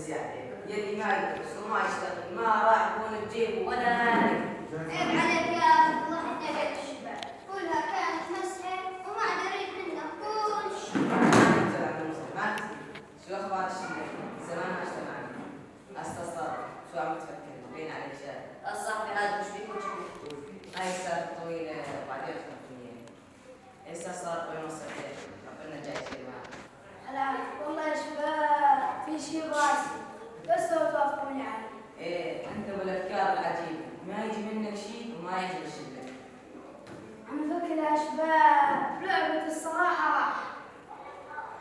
نفسي عليه. يلي ما يدرس وما يشتغل ما راح يكون بجيبه ولا نقد. عيب عليك يا اخي، فضحتنا بين الشباب. كلها كانت مسحه وما دريت منك كل شيء. ما كنت عم نمزح، ما كنت. شو اخبار الشلة؟ زمان ما اجتمعنا. استاذ صادق، شو عم تفكر؟ بين عليك شاب. صاحبي هذا مش بيكون شو. هاي السالفة طويلة وبعدين تخبرني اياها. استاذ صادق وين وصلت؟ ربنا جاي يصير معك. هلا والله يا شباب، في شيء براسي بس لو توافقوني عليه. ايه انت والافكار العجيبة، ما يجي منك شيء وما يعجب الشلة. عم بفكر يا شباب لعبة الصراحة راح،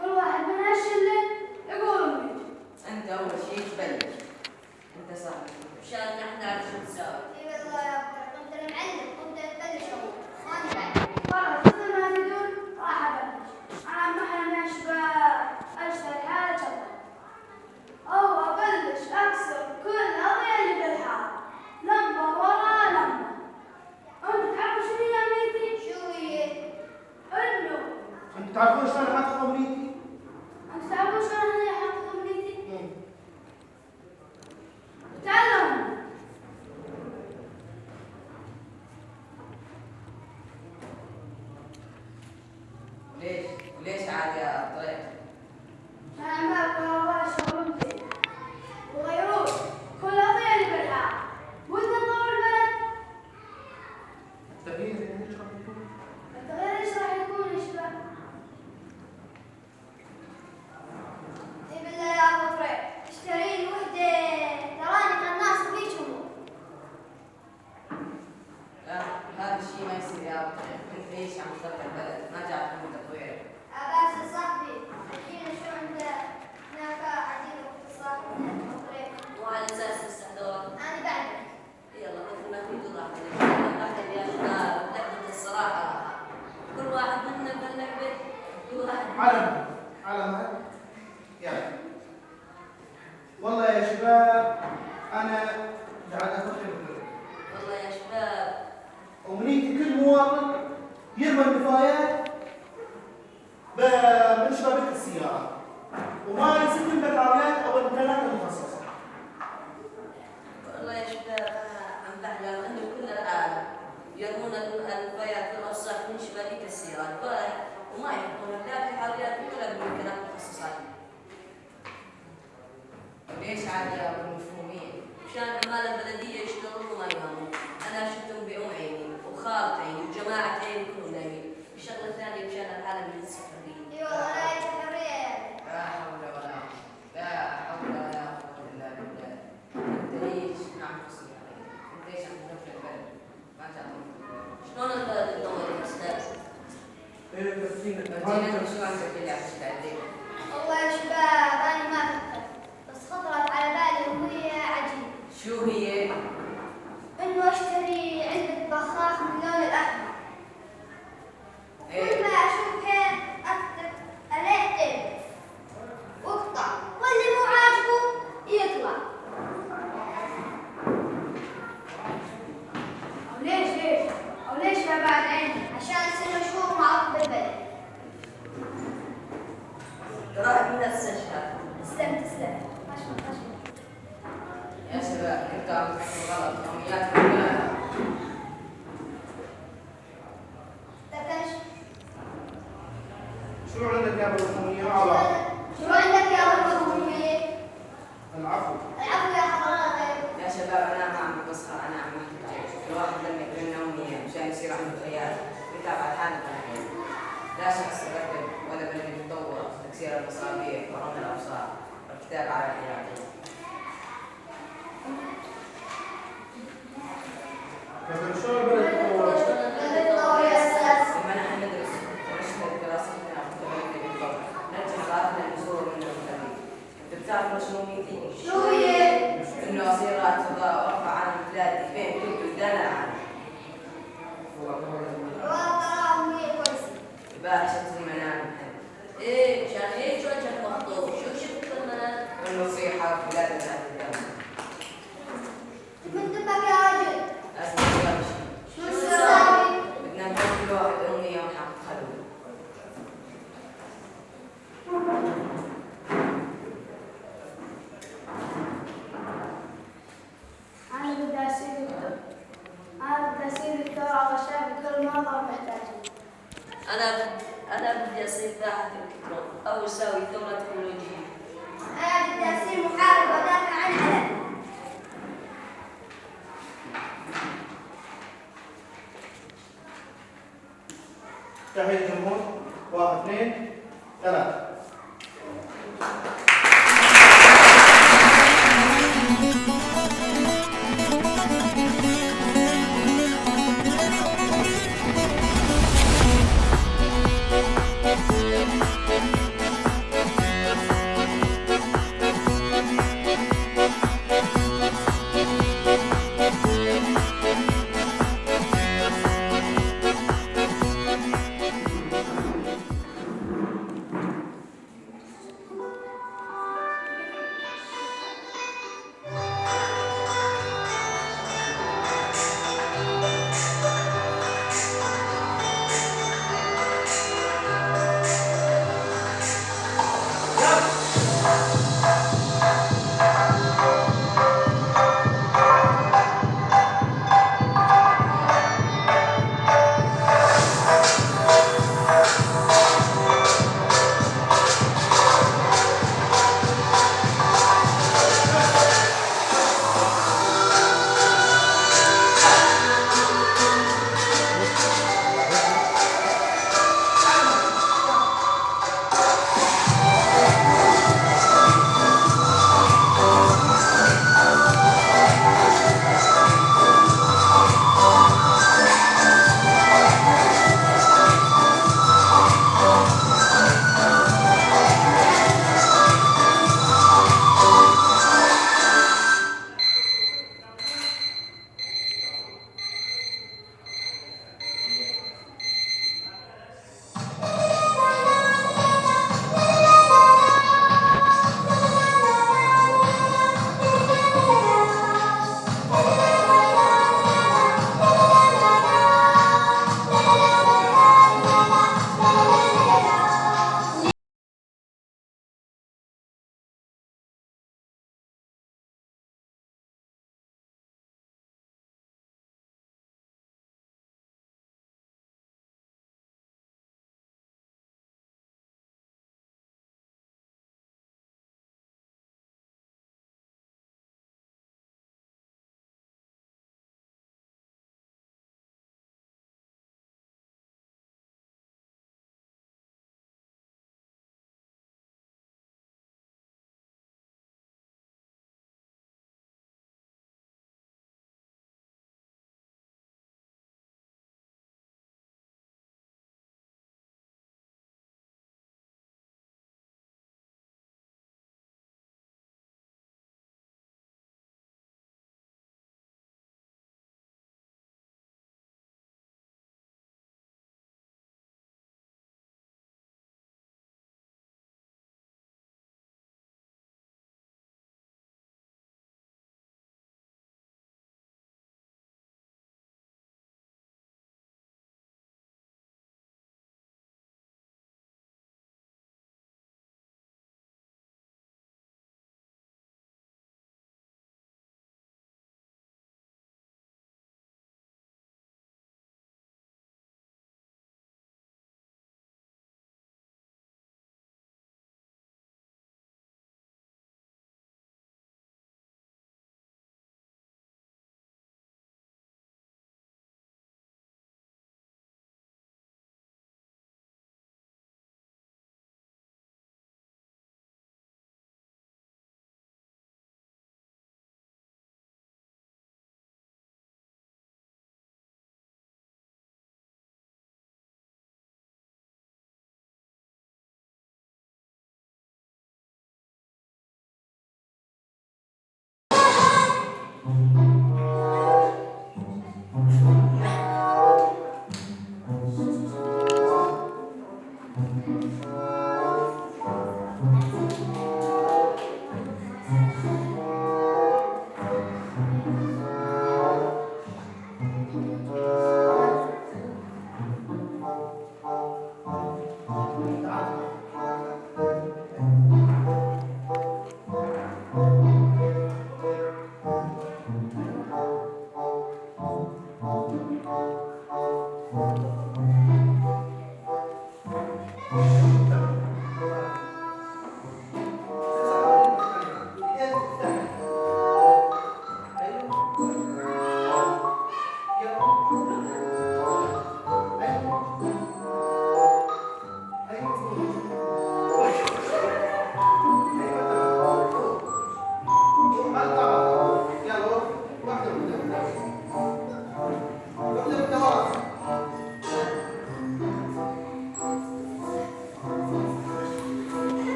كل واحد من هالشلة يقول أمنيته. انت اول شيء تبلش، انت صاحب الفكرة. مشان نحن نعرف شو نساوي. اي والله يا ابو، انت المعلم وانت تبلش اول وانا بعد. خلاص مثل ما تدون راح أبلش. أنا عم بحلم يا شباب أشتري حالة شطر، أو أبلش أكسر كل الأضياء اللي بالحارة لمبة ورا لمبة. أنتوا تعرفوا شنو هي أمنيتي؟ شو هي؟ إنه انتوا تعرفون شلون احقق امنيتي؟ أنتوا تعرفون شلون هي أحقق أمنيتي؟ تعلموا. ليش؟ وليش عاد يا طريق؟ أنا عم بقى يشتغلون فيه وغيرون كل الأضياء اللي بالحارة. ودنا نطور البلد. التغيير يعني ايش راح يكون؟ التغيير ايش راح يكون يا شباب؟ اي بالله يا ابو طريق، اشتري لي وحده، تراني قناص وفي شهور. لا هذا الشيء ما يصير يا ابو طريق، انت ليش عم تخرب البلد؟ ما جاء تكون تطوير. عباس صاحبي، احكي لنا شو عندك هناك عجيبة صاحبنا ابو طريق. مو على اساس نستحضر. انا بعدك. يلا مثل ما كنتوا راح نحن يا شباب لعبة الصراحة راحة. كل واحد منا باللعبة، كل واحد على على مهل. يلا والله يا شباب انا قاعد افكر بفكرة. والله يا شباب امنيتي كل مواطن يرمى النفايات من شبابيك السيارات وما يسكن بالحاويات او المكانات المخصصة. والله يا شباب انا عم بحلم انه كل العالم يرمون النفايات والاوساخ من شبابيك السيارات وما يحطونها لا في حاويات ولا بالمكانات المخصصة. وليش عاد يا ابو المفهومية؟ مشان عمال البلدية يشتغلوا وما يناموا، أنا شفتهم بأم عيني وخالة عيني وجماعة عيني كلهم نايمين. الشغلة الثانية مشان العالم يحس بحرية. اي والله لا حرية يا ابني. لا حول ولا قوة، لا حول ولا قوة إلا بالله. أنت ليش ما عم تصبر علي؟ أنت ليش عم تدخل البلد؟ ما جاء. شلون البلد تطور يا أستاذ؟ ايه بس فرجينا أنت شو عندك اللي عم تستعدي؟ والله يا شباب انا ما فكرت، بس خطرت على بالي امنية عجيبة. شو هي؟ انه اشتري علبة بخاخ من اللون الاحمر. وكل إيه. ما اشوفها اكتب عليه تيب واقطع، واللي مو عاجبه يطلع. أو ليش ليش؟ أو ليش يا بعد عيني؟ عشان يصير مشهور ومعروف بالبلد. تراك من نفس الشهر. تسلم تسلم. خشمك خشمك. يا شباب انتوا عم تحكوا غلط، امنياتكم كلها. لكن شو عندك يا ابو المفهومية؟ على شو عندك يا ابو المفهومية؟ العفو. العفو يا حضرات. يا شباب انا ما عم بتمسخر، انا عم بحكي جد. الواحد لما يتمنى امنية مشان يصير عنده خيال بيتعب على حاله بالحياة. لا شخص يرتب ولا بلد يتطور، تكسير المصابيح ورمي الابصار والكتابة على الحياة. لكن شلون البلد تطور؟ البلد يتطور يا استاذ. لما نحن ندرس ونشتغل دراستنا ومستقبلنا بيتطور، نرجع حضارتنا المصور منه الخليج. انت بتعرف شو امنيتي؟ شو هي؟ انه اصير رائد فضاء وارفع علم بلادي بين كل بلدان العالم. والله ترى امنية كويسة. البارح شفت المنام. إيه مشان هيك وجهك مخطوف، شو شفت بالمنام؟ انه في حرب بلاد تحت الدم. من دمك يا رجل. لازم نسوي شيء. شو نساوي؟ بدنا نحط كل واحد امنية ونحققها له. أساوي ثورة تكنولوجية. أنا بدي أصير محارب وأدافع عن علمي. تحية الجمهور. 1 2 3.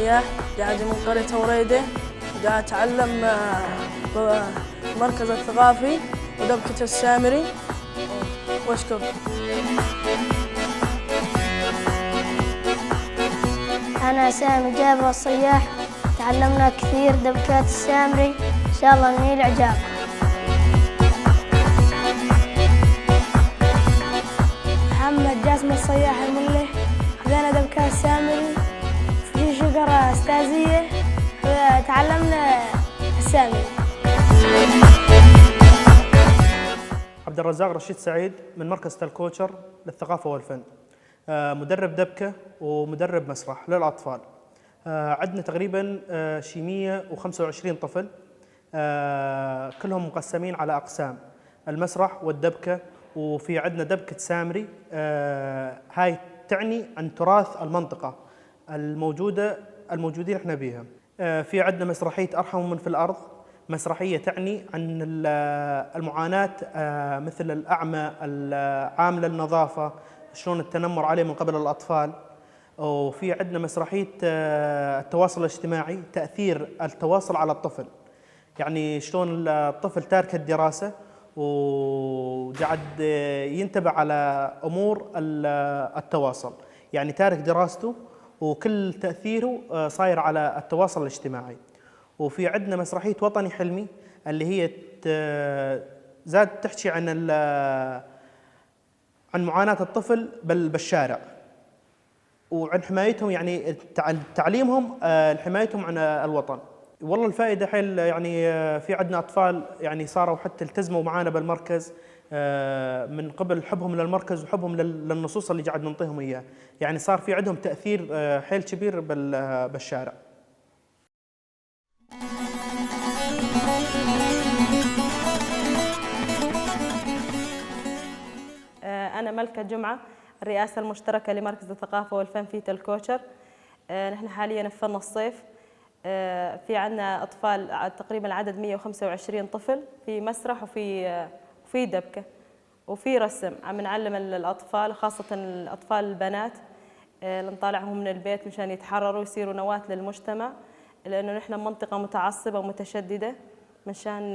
الصياح، قاعد من قرية وريدة، قاعد أتعلم بالمركز الثقافي ودبكة السامري، وأشكركم. أنا سامي جابر الصياح، تعلمنا كثير دبكات السامري، إن شاء الله نيل إعجابكم. محمد جاسم الصياح الملح، خذينا دبكات السامري في شجرة أستاذية، تعلمنا السامري. عبد الرزاق رشيد سعيد من مركز تلكوتشر للثقافة والفن، مدرب دبكة ومدرب مسرح للأطفال. عندنا تقريباً شي 125 طفل، كلهم مقسمين على أقسام المسرح والدبكة، وفي عندنا دبكة سامري، هاي تعني عن تراث المنطقة الموجودين احنا بيها. في عندنا مسرحية أرحم من في الأرض، مسرحية تعني عن المعاناة، مثل الأعمى، عامل النظافة، شلون التنمر عليه من قبل الأطفال. وفي عندنا مسرحية التواصل الاجتماعي، تأثير التواصل على الطفل، يعني شلون الطفل تارك الدراسة وقاعد ينتبه على أمور التواصل، يعني تارك دراسته وكل تأثيره صاير على التواصل الاجتماعي. وفي عندنا مسرحية وطني حلمي اللي هي زاد تحكي عن معاناة الطفل بالشارع وعن حمايتهم، يعني تعليمهم، حمايتهم عن الوطن. والله الفائدة حيل، في عندنا أطفال صاروا حتى التزموا معانا بالمركز، من قبل حبهم للمركز وحبهم للنصوص اللي قاعد نعطيهم إياه، صار في عندهم تأثير حيل كبير بالشارع. أنا ملكة جمعة، الرئاسة المشتركة لمركز الثقافة والفن في تلكوتشر. نحن حالياً في فن الصيف، في عنا أطفال تقريباً عدد 125 طفل في مسرح وفي دبكة وفي رسم. عم نعلم الأطفال، خاصة الأطفال البنات، اللي نطالعهم من البيت مشان يتحرروا ويصيروا نواة للمجتمع، لأنه نحن منطقة متعصبة ومتشددة، مشان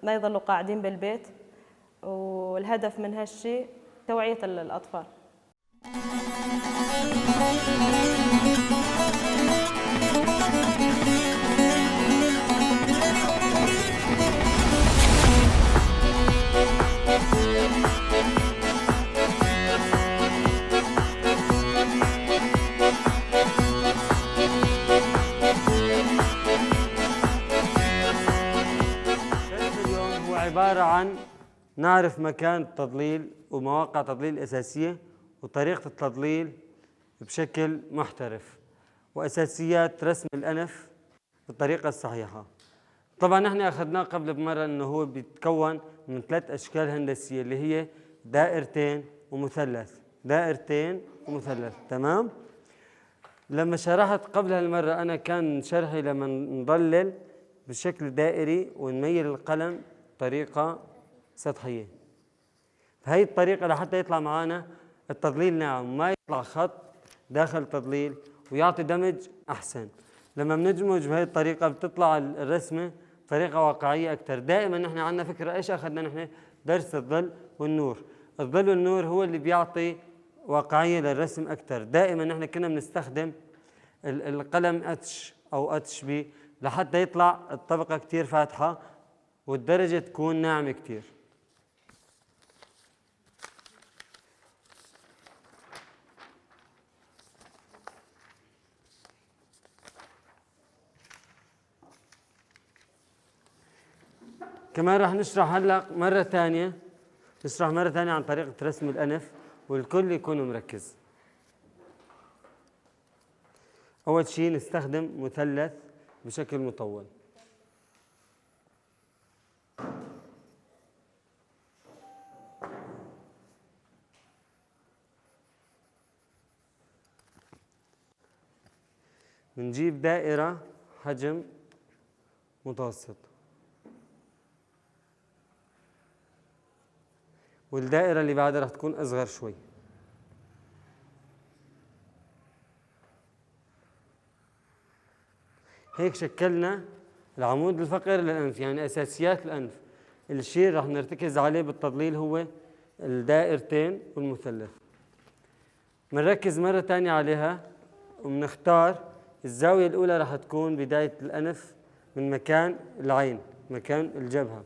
ما يظلوا قاعدين بالبيت. والهدف من هالشي توعية الأطفال. اليوم هو عبارة عن نعرف مكان التضليل ومواقع التضليل الأساسية وطريقة التضليل بشكل محترف وأساسيات رسم الأنف بالطريقة الصحيحة. طبعا نحن أخذناه قبل بمرة أنه هو بيتكون من 3 أشكال هندسية اللي هي دائرتين ومثلث، دائرتين ومثلث، تمام؟ لما شرحت قبل هالمرة أنا كان شرحي لما نضلل بشكل دائري ونميل القلم بطريقة سطحية. فهي الطريقة لحتى يطلع معنا التضليل ناعم، ما يطلع خط داخل التضليل ويعطي دمج أحسن. لما بندمج بهي الطريقة بتطلع الرسمة بطريقة واقعية أكثر. دائما نحن عندنا فكرة، إيش أخذنا نحن؟ درس الظل والنور. الظل والنور هو اللي بيعطي واقعية للرسم أكثر. دائما نحن كنا بنستخدم القلم اتش أو اتش بي لحتى يطلع الطبقة كتير فاتحة والدرجة تكون ناعمة كتير. كمان رح نشرح هلأ مرة تانية، نشرح مرة تانية عن طريقة رسم الأنف والكل يكون مركز. أول شيء نستخدم مثلث بشكل مطول. بنجيب دائرة حجم متوسط، والدائرة اللي بعدها رح تكون أصغر شوي. هيك شكلنا العمود الفقري للأنف، يعني أساسيات الأنف. الشيء اللي رح نرتكز عليه بالتضليل هو الدائرتين والمثلث. بنركز مرة تانية عليها وبنختار الزاوية الأولى رح تكون بداية الأنف من مكان العين، مكان الجبهة.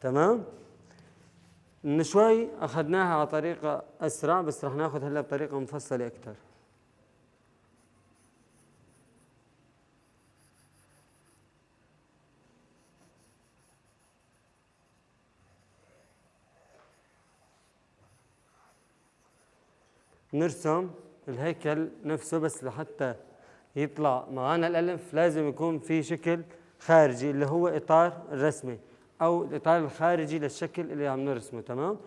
تمام؟ من شوي أخذناها على طريقة أسرع، بس رح ناخذ هلا بطريقة مفصلة أكثر. نرسم الهيكل نفسه، بس لحتى يطلع معنا الألف لازم يكون في شكل خارجي اللي هو إطار الرسمة أو الإطار الخارجي للشكل اللي عم نرسمه. تمام؟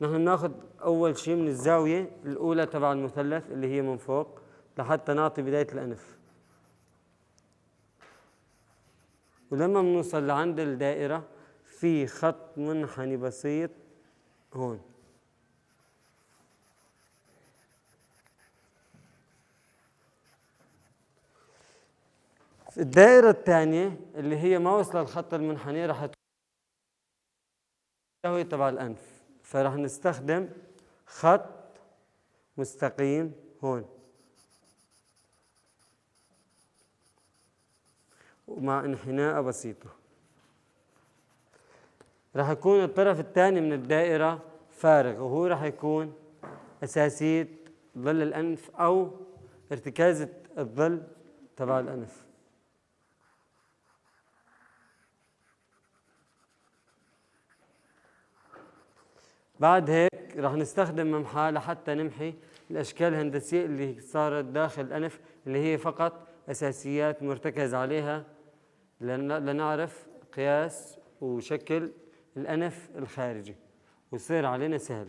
نحن بناخذ أول شيء من الزاوية الأولى تبع المثلث اللي هي من فوق لحتى نعطي بداية الأنف، ولما بنوصل لعند الدائرة في خط منحني بسيط هون. الدائرة الثانية اللي هي ما وصل الخط المنحني راح تكون تبع الأنف، فراح نستخدم خط مستقيم هون ومع انحناء بسيطة. راح يكون الطرف الثاني من الدائرة فارغ، وهو راح يكون أساسية ظل الأنف أو ارتكازة الظل تبع الأنف. بعد هيك راح نستخدم ممحاة لحتى نمحي الأشكال الهندسية اللي صارت داخل الأنف، اللي هي فقط أساسيات مرتكز عليها لنعرف قياس وشكل الأنف الخارجي ويصير علينا سهل.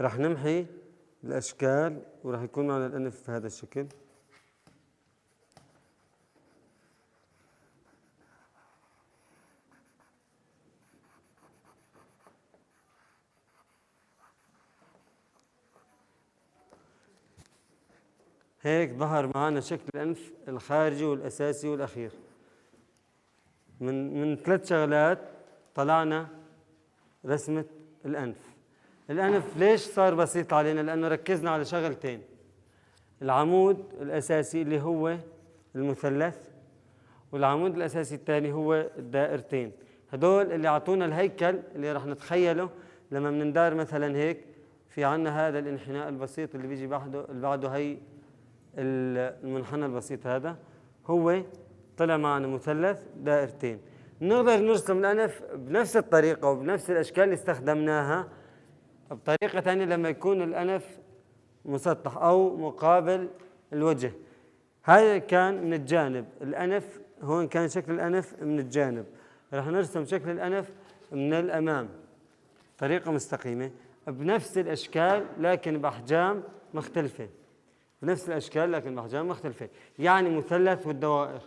راح نمحي الأشكال وراح يكون معنا الأنف بهذا الشكل. هيك ظهر معنا شكل الأنف الخارجي والأساسي والأخير. من ثلاث شغلات طلعنا رسمة الأنف. الأنف ليش صار بسيط علينا؟ لأنه ركزنا على شغلتين: العمود الأساسي اللي هو المثلث، والعمود الأساسي الثاني هو الدائرتين. هدول اللي عطونا الهيكل اللي رح نتخيله لما بنندار مثلا هيك، في عنا هذا الانحناء البسيط اللي بيجي اللي بعده هي المنحنى البسيط، هذا هو طلع معنا مثلث دائرتين. نقدر نرسم الأنف بنفس الطريقة وبنفس الأشكال اللي استخدمناها بطريقة ثانية لما يكون الأنف مسطح أو مقابل الوجه. هذا كان من الجانب، الأنف هون كان شكل الأنف من الجانب، رح نرسم شكل الأنف من الأمام طريقة مستقيمة بنفس الأشكال لكن بأحجام مختلفة. بنفس الأشكال لكن بأحجام مختلفة، يعني مثلث والدوائر.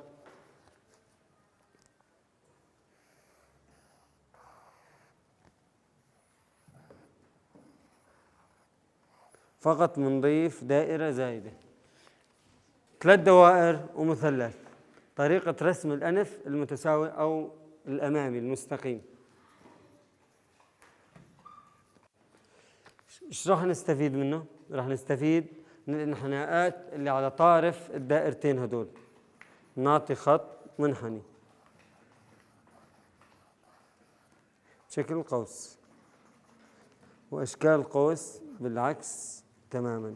فقط بنضيف دائرة زايدة، ثلاث دوائر ومثلث. طريقة رسم الأنف المتساوي أو الأمامي المستقيم. إيش راح نستفيد منه؟ راح نستفيد من الانحناءات اللي على طارف الدائرتين هدول. نعطي خط منحني بشكل قوس، وأشكال القوس بالعكس تماما.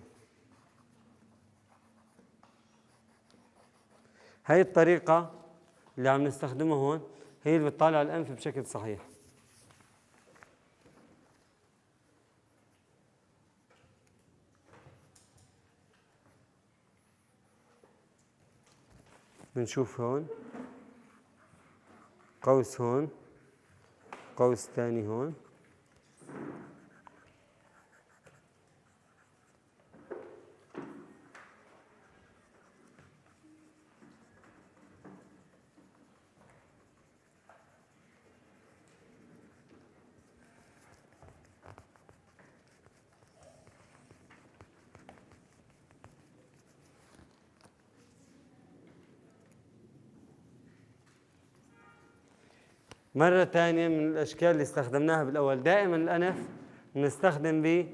هاي الطريقة اللي عم نستخدمها هون هي اللي بتطالع الأنف بشكل صحيح. بنشوف هون قوس، هون قوس ثاني، هون مرة ثانية من الأشكال اللي استخدمناها بالأول، دائما الأنف بنستخدم به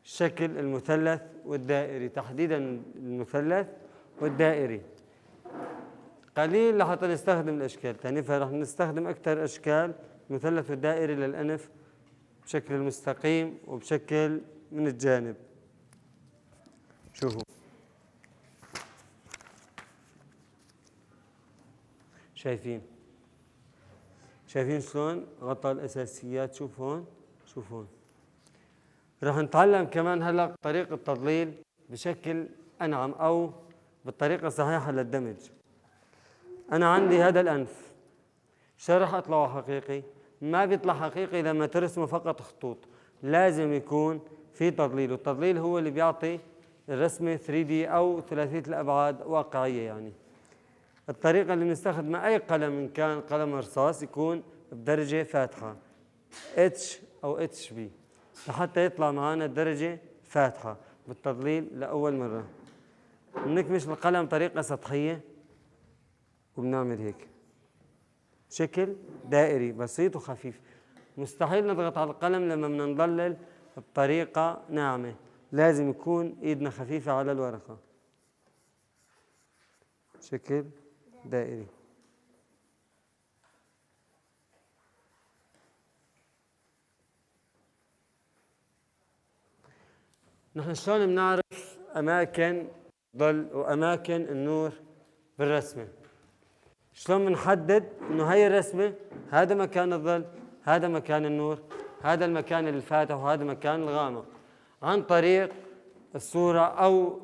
شكل المثلث والدائري، تحديدا المثلث والدائري. قليل لحتى نستخدم الأشكال الثانية، فرح نستخدم أكثر أشكال المثلث والدائري للأنف بشكل مستقيم وبشكل من الجانب. شوفوا، شايفين شلون غطى الأساسيات؟ شوف هون، شوف هون. رح نتعلم كمان هلا طريقة التضليل بشكل أنعم أو بالطريقة الصحيحة للدمج. أنا عندي هذا الأنف، شو رح أطلعه حقيقي؟ ما بيطلع حقيقي لما ترسمه فقط خطوط، لازم يكون في تضليل، والتضليل هو اللي بيعطي الرسمة 3D أو ثلاثية الأبعاد واقعية. الطريقة اللي بنستخدمها أي قلم إن كان قلم رصاص يكون بدرجة فاتحة H أو HB لحتى يطلع معنا الدرجة فاتحة بالتضليل لأول مرة. بنكمش القلم بطريقة سطحية وبنعمل هيك شكل دائري بسيط وخفيف. مستحيل نضغط على القلم لما بدنا نضلل بطريقة ناعمة، لازم يكون ايدنا خفيفة على الورقة. شكل دائري. نحن شلون بنعرف أماكن ظل وأماكن النور بالرسمة؟ شلون بنحدد إنه هي الرسمة هذا مكان الظل، هذا مكان النور، هذا المكان الفاتح وهذا مكان الغامق؟ عن طريق الصورة أو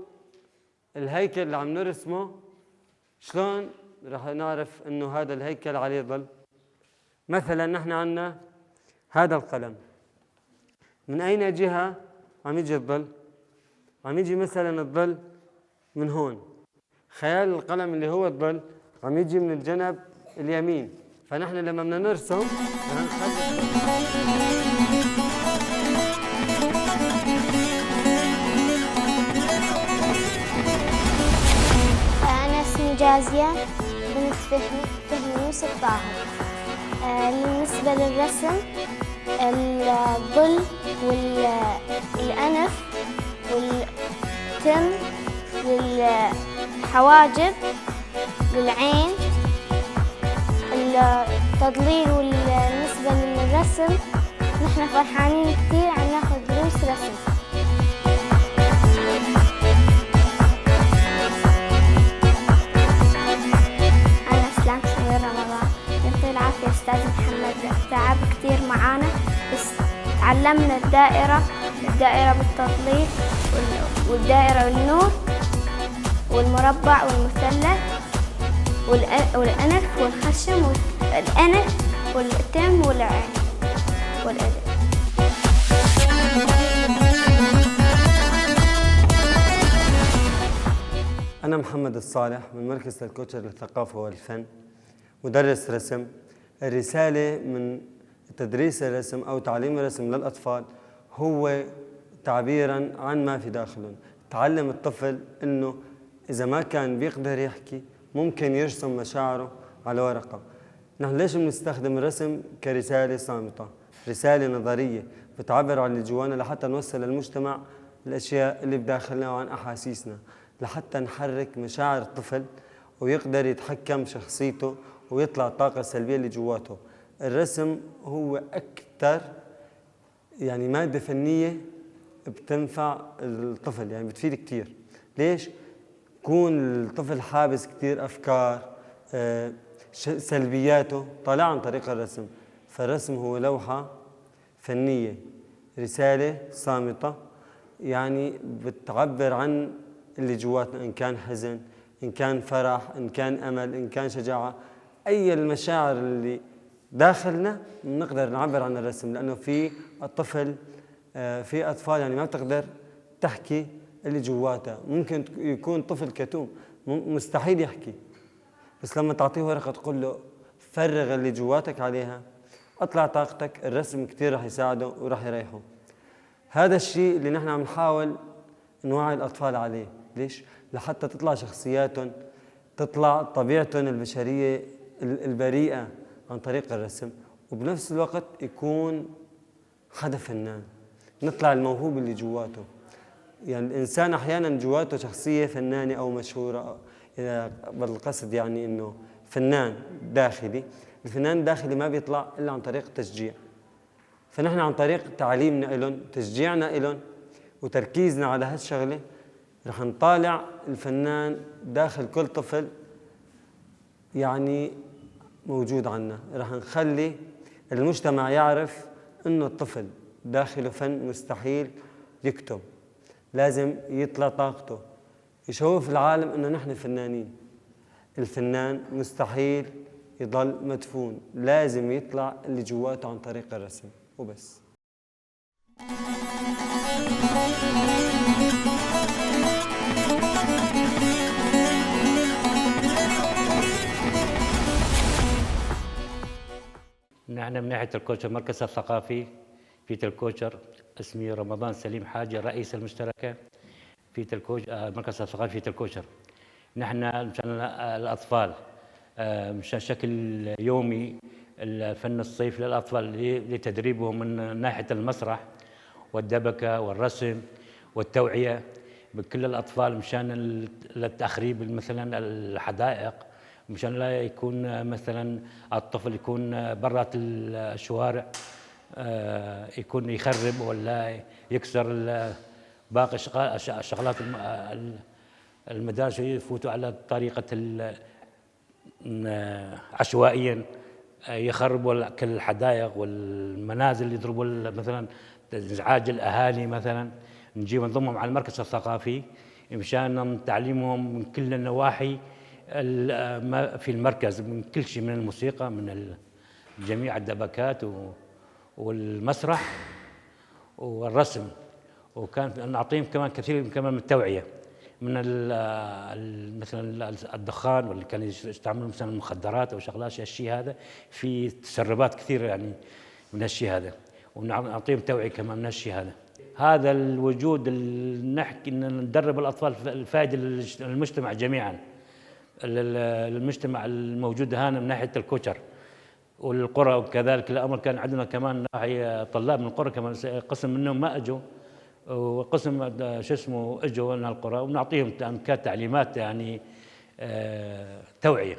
الهيكل اللي عم نرسمه. شلون رح نعرف إنه هذا الهيكل عليه ظل؟ مثلاً نحن عنا هذا القلم، من أين جهة عم يجي الظل؟ عم يجي مثلاً الظل من هون، خيال القلم اللي هو الظل عم يجي من الجنب اليمين، فنحن لما بدنا نرسم رح نخلي أنا اسمي جازية بنت فهمي يوسف طاهر. بالنسبة للرسم، الظل والأنف والتم للحواجب للعين، التضليل. والنسبة للرسم نحن فرحانين كثير عم ناخذ دروس رسم. أنا إسلام سمير رمضان. يعطيه العافية أستاذ محمد، تعب كثير معانا، بس تعلمنا الدائرة بالتضليل والدائرة والنور والمربع والمثلث والأنف والخشم والأنف والتم والعين والأذن. أنا محمد الصالح من مركز الكوتشر للثقافة والفن، مدرس رسم. الرسالة من تدريس الرسم أو تعليم الرسم للأطفال هو تعبيراً عن ما في داخلهم. تعلم الطفل إنه إذا ما كان بيقدر يحكي ممكن يرسم مشاعره على ورقة. نحن ليش بنستخدم الرسم كرسالة صامتة، رسالة نظرية بتعبر عن اللي جوانا لحتى نوصل للمجتمع الأشياء اللي بداخلنا وعن أحاسيسنا، لحتى نحرك مشاعر الطفل ويقدر يتحكم شخصيته ويطلع الطاقة السلبية اللي جواته. الرسم هو أكثر مادة فنية بتنفع الطفل، بتفيد كتير. ليش؟ يكون الطفل حابس كتير أفكار، سلبياته طالعة عن طريق الرسم. فالرسم هو لوحة فنية، رسالة صامتة، بتعبر عن اللي جواتنا، إن كان حزن، إن كان فرح، إن كان أمل، إن كان شجاعة، أي المشاعر اللي داخلنا بنقدر نعبر عن الرسم. لأنه في الطفل، في أطفال ما بتقدر تحكي اللي جواتها، ممكن يكون طفل كتوم، مستحيل يحكي، بس لما تعطيه ورقة تقول له فرغ اللي جواتك عليها، اطلع طاقتك، الرسم كتير رح يساعده ورح يريحه. هذا الشيء اللي نحن عم نحاول نوعي الأطفال عليه. ليش؟ لحتى تطلع شخصياتهم، تطلع طبيعتهم البشرية البريئة، عن طريق الرسم، وبنفس الوقت يكون حدا فنان، نطلع الموهوب اللي جواته. يعني الإنسان أحياناً جواته شخصية فنانة أو مشهورة، إذا بالقصد يعني إنه فنان داخلي، الفنان الداخلي ما بيطلع إلا عن طريق التشجيع. فنحن عن طريق تعليمنا إلهم، تشجيعنا إلهم، وتركيزنا على هالشغلة، رح نطالع الفنان داخل كل طفل يعني موجود عنا. رح نخلي المجتمع يعرف إنه الطفل داخله فن مستحيل يكتب، لازم يطلع طاقته، يشوف العالم إنه نحن فنانين. الفنان مستحيل يضل مدفون، لازم يطلع اللي جواته عن طريق الرسم وبس. نحن من ناحية الكوتشر مركز الثقافي في تلكوشر، اسمي رمضان سليم حاجة، رئيس المشتركة في مركز الثقافي في تلكوشر. نحن مشان الأطفال، مشان شكل يومي الفن الصيفي للأطفال لتدريبهم من ناحية المسرح والدبكة والرسم والتوعية بكل الأطفال، مشان التخريب مثلا الحدائق، مشان لا يكون مثلا الطفل يكون برات الشوارع، يكون يخرب ولا يكسر باقي الشغلات المدارس، يفوتوا على طريقة عشوائيا، يخربوا كل الحدائق والمنازل، يضربوا مثلا ازعاج الاهالي مثلا. نجيب نضمهم على المركز الثقافي مشان تعليمهم من كل النواحي ما في المركز، من كل شيء، من الموسيقى، من جميع الدبكات والمسرح والرسم. وكان نعطيهم كمان كثير كمان من التوعية من مثلا الدخان، واللي كانوا يستعملوا مثلا المخدرات أو شغلات هالشيء هذا، في تسربات كثيرة من هالشيء هذا، ونعطيهم توعية كمان من هالشيء هذا. هذا الوجود اللي نحكي إن ندرب الأطفال الفائدة للمجتمع جميعاً، المجتمع الموجود هنا من ناحية الكوتشر والقرى. وكذلك الأمر كان عندنا كمان ناحية طلاب من القرى كمان، قسم منهم ما أجوا وقسم أجوا من القرى، ونعطيهم تعليمات توعية.